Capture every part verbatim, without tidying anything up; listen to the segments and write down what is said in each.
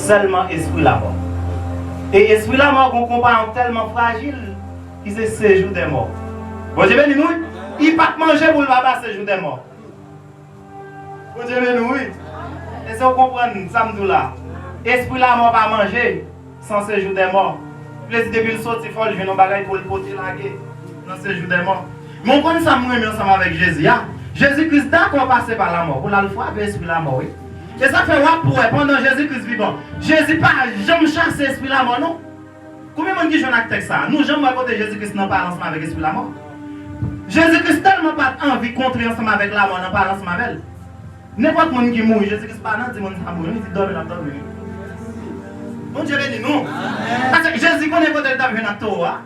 Sèlman espri lamò. E espri lamò gen yon konpayon tèlman frajil ki se sejou dè mò. Bondye beni nou, wi. Li p ap manje pou l pa ba sejou dè mò. Bondye beni w, wi. Èske w konprann sa m di w la? Espri lamò pa manje san sejou dè mò. Vle di depi l soti fò l jwenn yon bagay pou l pote lage nan sejou dè mò. Men w konn sa m renmen ansanm avèk Jezi a? Jezi Kris dakò pase pa lamò pou l al frape espri lamò, wi. E sa fè w ap wè pandan Jezi Kris vivan, Jezi pa janm chase espri lamò, non. Konbyen moun ki jwenn ak tèks sa a? Nou janm wè kote Jezi Kris nan pale ansanm avèk espri lamò? Jezi Kris tèlman pa t anvi kontre ansanm avèk lamò nan pale ansanm avè l. Nenpòt moun ki mouri, Jezi Kris pa nan di moun sa mouri, li di dòmi l ap dòmi. Bondye beni nou. Paske Jezi konnen kote l t ap jwenn ak towo a.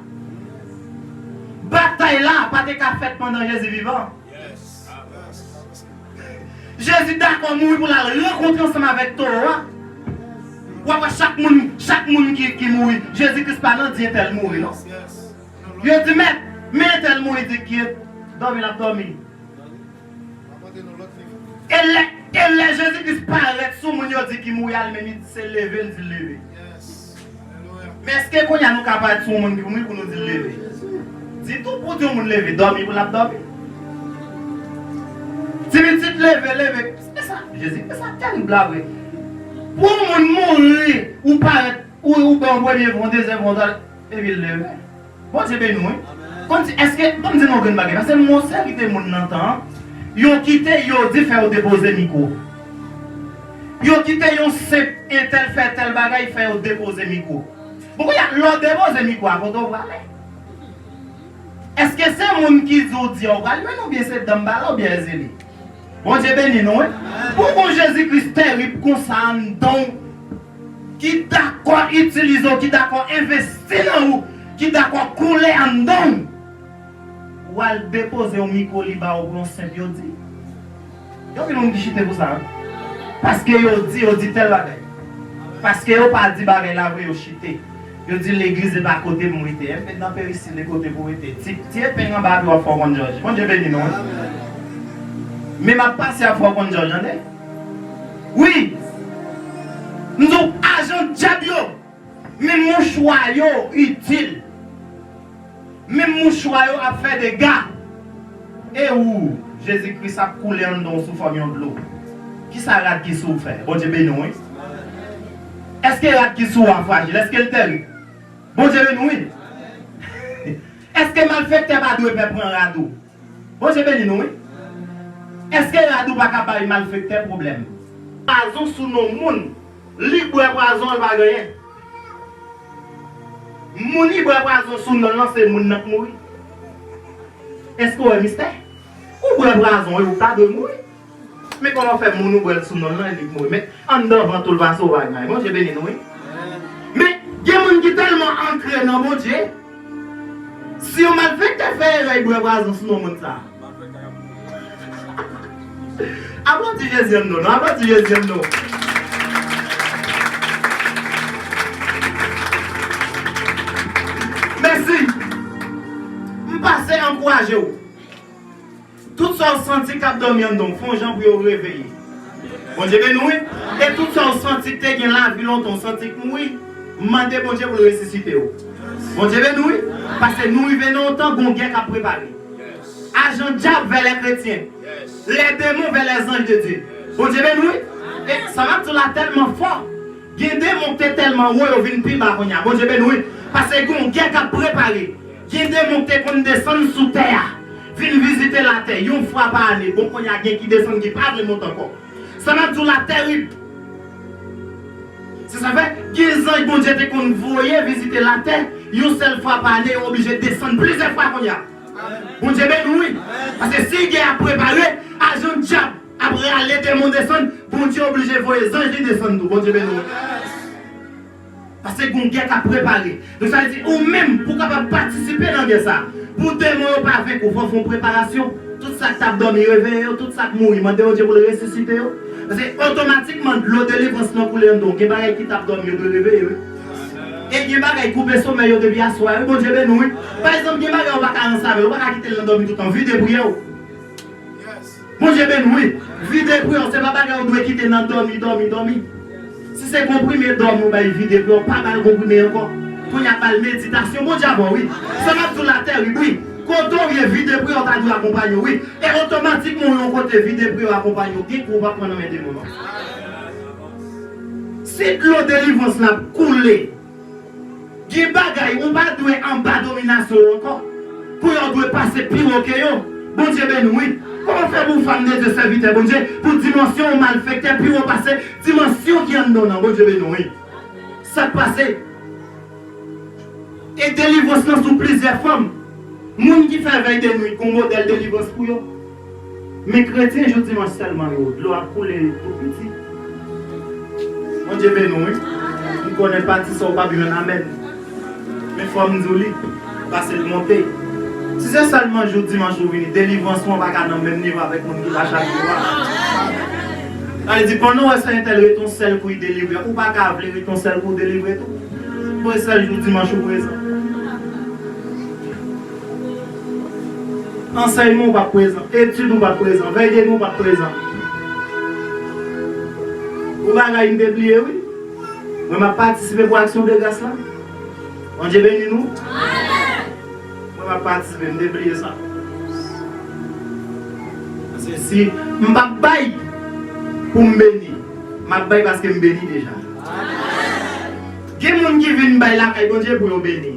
Batay la pa te ka fèt pandan Jezi vivan. Jezi dakò mouri pou l al rankontre ansanm avèk towo a. W ap wè chak moun, chak moun ki, ki mouri, Jezi Kris pa nan di entèl mouri, non. Yo di, "Mèt, men entèl mouri," di, "Kyèt, dòmi l ap dòmi." E lè, e lè Jezi Kris parèt sou moun yo di ki mouri a, li menm li di se leve, l di l leve. Men èske kounye a nou ka parèt sou yon moun ki mouri pou nou di l leve? Ditou, pou di yon moun leve, dòmi pou l ap dòmi. Ti pitit leve, leve. E sa, Jezi, e sa tèrib la vre. Pou yon moun mouri, ou parèt, ou, ou ban yon premye fwa, yon dezyèm fwa, epi l leve. Bondye beni w, wi. Kòmsi, èske, ban m di nou yon grenn bagay, paske m wè yon seri de moun nan tan an, yo kite, yo di fè yo depoze mikwo. Yo kite yon senp entèl fè tèl bagay, fè yo depoze mikwo. Bon, kounye a, lè w depoze mikwo a, kote w prale? Èske se moun ki di w di a w prale, men oubyen se danmbala oubyen èzeli? Bondye beni nou, wi. Pou gon Jezi Kris tèrib konsa anndan w, ki dakò itilize w, ki dakò envesti nan ou, ki dakò koule anndan w, w al depoze yon mikwo li ba w pou yon senp yo di. Gen anpil moun ki chite pou sa, wi. Paske yo di, yo di tèl bagay. Paske yo pa di bagay la vre, yo chite. Yo di legliz e pa kote pou m rete. Enben nan perisil e kote pou rete. Ti, ti epeng anba pye w ap fè w konn jòj. Bondye beni nou, wi. Men m ap pase ap fè w konn jòj, tande. Wi. M di w, ajan dyab yo, menm mouchwa yo itil. Menm mouchwa yo ap fè dega. E ou, Jezi Kris ap koule anndan w sou fòm yon dlo. Kisa rad ki sou ou fè? Bondye beni w, wi. Èske rad ki sou ou a frajil? Èske l tèrib? Bondye beni w, wi. Èske malfektè pa dwe pè pran rad ou? Bondye beni nou, wi. Èske rad ou pa ka bay malfektè pwoblèm? Pwazon sou non moun, li bwè pwazon, l pa gen anyen. Moun li bwè pwazon sou non l lan, se moun nan k mouri. Èske w wè mistè? Ou bwè pwazon, e ou ta dwe mouri. Men kòman w fè moun ou bwè l sou non l lan, e li k mouri? Men anndan vant ou l pase, ou pa gen anyen. Bondye beni nou, wi. Men gen moun ki tèlman ankre nan Bondye, si yon malfektè fè erè, li bwè pwazon sou non moun sa a. Aplodi Jezi an non, non, aplodi Jezi an non. Mèsi. M pase ankouraje w. Tout sa w santi k ap dòmi anndan w, fè yon jan pou yo reveye. Bondye beni w, wi. E tout sa w santi k te gen lavi lontan, w santi k mouri, mande Bondye pou l resisite w. Bondye beni w, wi. Paske nou rive nan yon tan, gon gè k ap prepare. Ajan dyab vè lè kretyen. Lè demon vè lè zanj de Dye. Bondye beni w, wi. E sa m ap di w la tèlman fò. Gen demon k te tèlman wo, yo vin pi ba kounye a. Bondye beni w, wi. Paske gon gè k ap prepare. Gen demon k te konn desann sou tè a, vin vizite latè yon fwa pa ane. Bon, kounye a gen ki desann, ki pa vle monte ankò. Sa m ap di w la tèrib. Se sa fè, gen zanj Bondye te konn voye vizite latè, yon sèl fwa pa ane, yo oblije desann plizyè fwa kounye a. Bondye beni w, wi. Paske si gè ap prepare, ajan dyab ap rale demon desann, Bondye oblije voye zanj li desann tou. Bondye beni w. Paske gon gè k ap prepare. Donk sa vle di, ou menm, pou w kapab patisipe nan gè sa, pou demon yo pa venk ou, fò w fè yon preparasyon. Tout sa k t ap dòmi, reveye yo. Tout sa k mouri, mande Bondye pou l resisite yo. Paske otomatikman, dlo delivrans lan koule anndan w. Gen bagay ki t ap dòmi, yo dwe reveye, wi. E gen bagay koupe somèy yo depi aswè a, wi. Bondye beni w, wi. Pa egzanp, gen bagay ou pa ka ranse avè l, ou pa ka kite l nan dòmi toutan. Vide priyè w. Bondye beni w, wi. Vide priyè w, se pa bagay ou dwe kite nan dòmi, dòmi, dòmi. Si Se konprime dòmi w bay vide pri w, pa ba l konprime ankò. Kounye a ba l meditasyon, Bondye avè w, wi. Sa m ap di w la tèrib, wi. Kote w ye, vide pri w ta dwe akonpanye w, wi. E otomatikman w yon kote vide pri w akonpanye w, gen kou w p ap pran nan men demon, non. Si dlo delivrans la ap koule, gen bagay, ou pa dwe anba dominasyon yo ankò. Kounye a w dwe pase pi wo ke yo. Bondye beni w, wi. Kòman fè pou fanm de Dye, sèvitè Bondye, pou dimansyon yon malfektè pi wo pase dimansyon ki anndan w nan? Bondye beni w, wi. Sa k pase? E delivrans lan sou plizyè fòm. Moun ki fè vèy de nwit, gon modèl delivrans pou yo. Men kretyen jou dimanch sèlman yo, dlo ap koule tou piti. Bondye beni w, wi. M konnen pati sa w p ap jwenn amèn. Men fò m di w li, pase l monte. Si se sèlman jou dimanch ou vini, delivrans ou an pa ka nan menm nivo avèk moun ki pa chak jou a. Sa vle di, pandan w wè sè entèl rete yon sèl kou l delivre, ou pa ka vle rete yon sèl kou w delivre tou. Pou e sèl jou dimanch ou prezan. Ansèyman w p ap prezan, etid ou p ap prezan, vèy de nwit ou p ap prezan. Ou bagay m te bliye, wi. Mwen, m ap patisipe pou aksyon de gras la. Bondye beni nou. Mwen, m ap patisipe, m te bliye sa. Paske si m p ap bay pou m beni, m ap bay paske m beni deja. Gen moun ki vin bay lakay Bondye pou yo beni.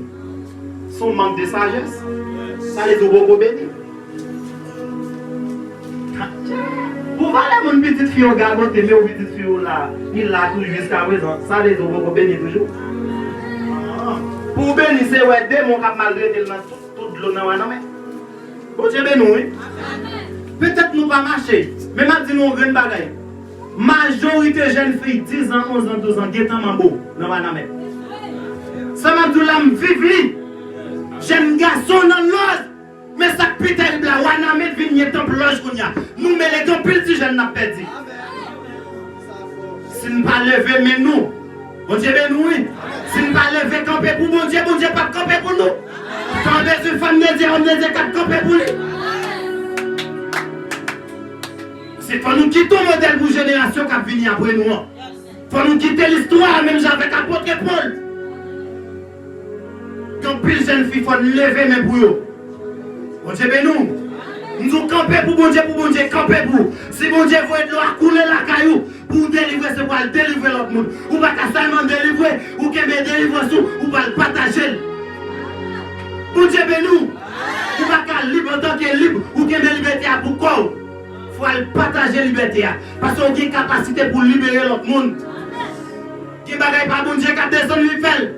Se yon mank de sajès. Sa vle di w poko beni. Pou valè moun pitit fi yo gagote, men w pitit fi yo la, li la toujou jiskaprezan. Sa vle di w poko beni toujou. Pou w beni, se wè demon k ap maltrete l nan tout, tout dlo nan Wanament. Bondye beni w, wi. Petèt nou pa mache, men m ap di nou yon grenn bagay. Majorite jèn fi diz an, onz an, douz an gentan manbo nan Wanament. Sa m ap di w la, m viv li. Jèn gason nan lòj. Men sa k pi tèrib la, Wanament vin yon tanp lòj kounye a. Nou mele gen anpil ti jèn n ap pèdi. Si n pa leve men nou, Bondye beni w, wi. Si n pa leve kanpe pou Bondye, Bondye p ap kanpe pou nou. Sa w bezwen fanm de Dye, òm de Dye k ap kanpe pou li. Se fò nou kite yon modèl pou jenerasyon k ap vini apre nou an. Fò nou kite listwa a menm jan avèk apot Pòl. Gen anpil jèn fi, fò n leve men pou yo. Bondye beni w. M di w kanpe pou Bondye, pou Bondye kanpe pou ou. Si Bondye voye dlo a koule lakay ou, pou w delivre, se pou al delivre lòt moun. Ou pa ka sèlman delivre, ou kenbe delivrans ou, ou pral pataje l. Bondye beni w. Ou pa ka lib antanke lib, ou kenbe libète a pou kò w. Fò al pataje libète a. Paske w gen kapasite pou libere lòt moun. Gen bagay pa Bondye k ap desann vin fè l.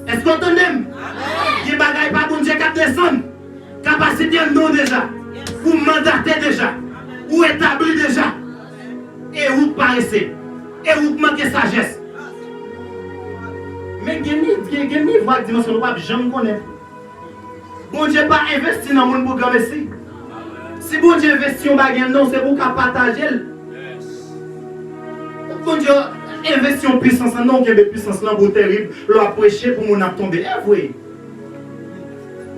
Èske w tande m? Gen bagay pa Bondye k ap desann. Kapasite anndan w deja. Ou mandate deja. Ou etabli deja. E ou k parese. E ou k manke sajès. Men gen ni-, gen, gen nivo ak dimansyon nou p ap janm konnen. Bondye pa envesti nan moun pou granmesi. Si Bondye envesti yon bagay anndan w, se pou w ka pataje l. Bondye envesti yon pisans anndan w, kenbe pisans lan pou w terib lè w ap preche pou moun ap tonbe. E vre.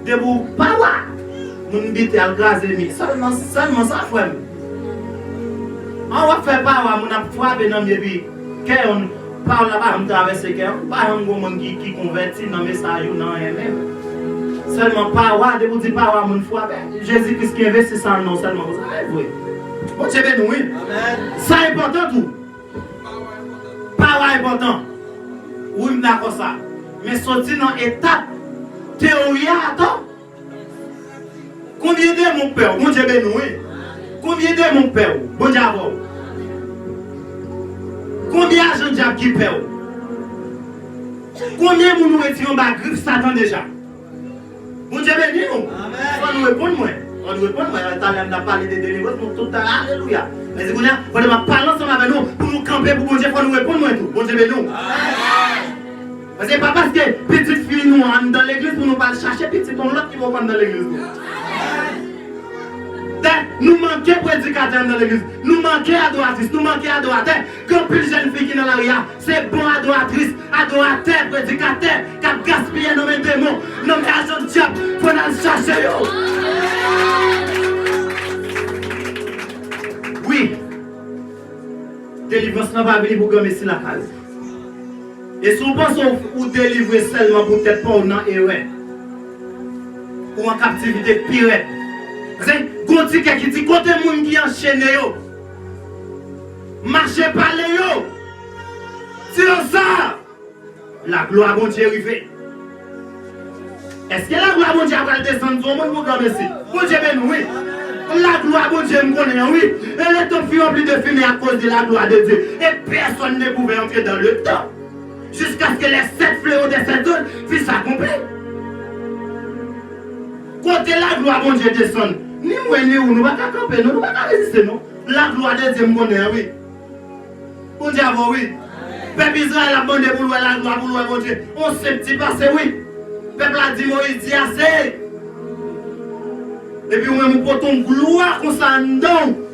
Depi w pa wa, moun bite al kraze mi. Sèlman, sèlman sa, frè m. An w ap fè pa wa, moun ap frape nan mi epi kè yon pawòl la pa janm travèse kè w. Pa janm gon moun ki, ki konvèti nan mesaj ou, nan anyen menm. Sèlman pa wa, depi w di pa wa, moun frape. Jezi Kris ki envesti sa nan w sèlman konsa. E vre. Bondye beni w, wi. Sa enpòtan tou. Pawa enpòtan. Wi, m dakò sa. Men soti nan etap teyori a atò. Konbyen demon k pè w? Bondye beni w, wi. Konbyen demon k pè w? Bondye avè w. Konbyen ajan dyab ki pè w? Konbyen moun ou retire anba grif Satan deja? Bondye beni nou. Fò nou reponn mwen. Fò nou reponn mwen. Talè a m t ap pale de delivrans, nou tout tan, alelouya. Men se kounye a, pandan m ap pale ansanm avè nou, pou nou kanpe pou Bondye, fò nou reponn mwen tou. Bondye beni w. Paske pa paske pitit fi nou anndan legliz pou nou pa al chache pitit yon lòt ki poko anndan legliz nou. Dè, nou manke predikatè anndan legliz. Nou manke adoratris, nou manke adoratè. Gen anpil jèn fi ki nan lari a, se bon adoratris, adoratè, predikatè k ap gaspiye nan men demon, nan men ajan dyab, fò n al chache yo. Wi. Delivrans lan pa vini pou granmesi lakay ou. E si w panse w, ou delivre sèlman pou tèt pa w nan erè, ou an kaptivite pi rèd. Paske gon ti kè ki di, kote moun ki anchene yo? Mache pale yo. Di yo sa. Laglwa Bondye rive. Èske laglwa Bondye a pral desann sou yon moun pou granmesi? Bondye beni w, wi. Laglwa Bondye m konnen an, wi. E le temple fut rempli de fumée à cause de la gloire de Dieu. Et personne ne pouvait entrer dans le temple jusqu'à ce que les sept fléaux de cette zone fussent accomplis. Kote laglwa Bondye desann, ni mwen ni ou, nou pa ka kanpe, non, nou pa ka reziste, non. Laglwa de Dye m konnen an, wi. Bondye avè w, wi. Pèp Izrayèl ap mande pou l wè laglwa, pou l wè Bondye. On senp ti pase, wi. Pèp la di Moyiz, di ase. Epi ou menm ou pote yon glwa konsa anndan w.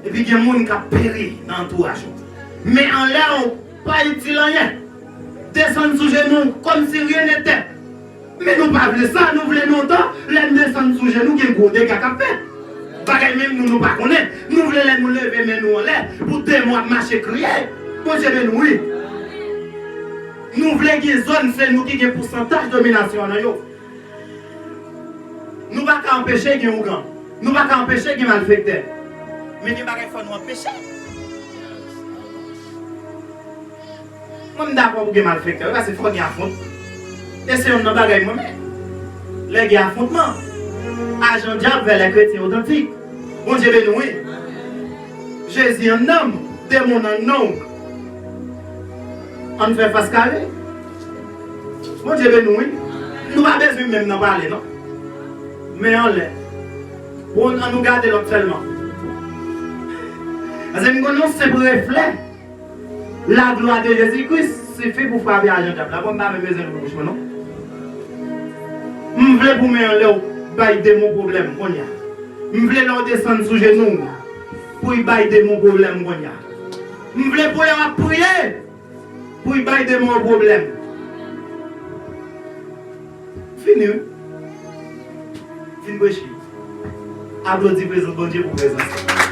Epi gen moun k ap peri nan antouraj ou. Men anlè w pa itil anyen. Desann sou jenou w kòmsi rien n'était. Men nou pa vle sa, nou vle lontan, lè n desann sou jenou, gen gwo dega k ap fèt. Bagay menm nou, nou pa konnen. Nou vle lè nou leve men nou anlè, pou demon ap mache kriye. Bondye beni w, wi. Nou vle gen zòn, se nou ki gen pousantaj dominasyon an nan yo. Nou pa ka anpeche gen ougan. Nou pa ka anpeche gen malfektè. Men gen bagay fò nou anpeche. Mwen, m dakò pou gen malfektè, wi, paske fò gen afwont. E se youn nan bagay mwen renmen. Lè gen afwontman, ajan dyab vè lè kretyen otantik. Bondye beni w, wi. Jezi anndan m, demon anndan w. Ann fè fas kare. Bondye beni w, wi. Nou pa bezwen menm nan pale, non. Men anlè. Bon, ann nou gade lòt sèlman. Paske m konnen yon senp reflè. Laglwa de Jezi Kris sifi pou frape ajan dyab la. Bon, m pa menm bezwen louvri bouch mwen, non. M vle pou men anlè w bay demon pwoblèm kounye a. M vle lè w desann sou jenou w, pou y bay demon pwoblèm kounye a. M vle pou lè w ap priye, pou y bay demon pwoblèm. Fini, wi. Fin preche. Aplodi prezans Bondye pou prezans.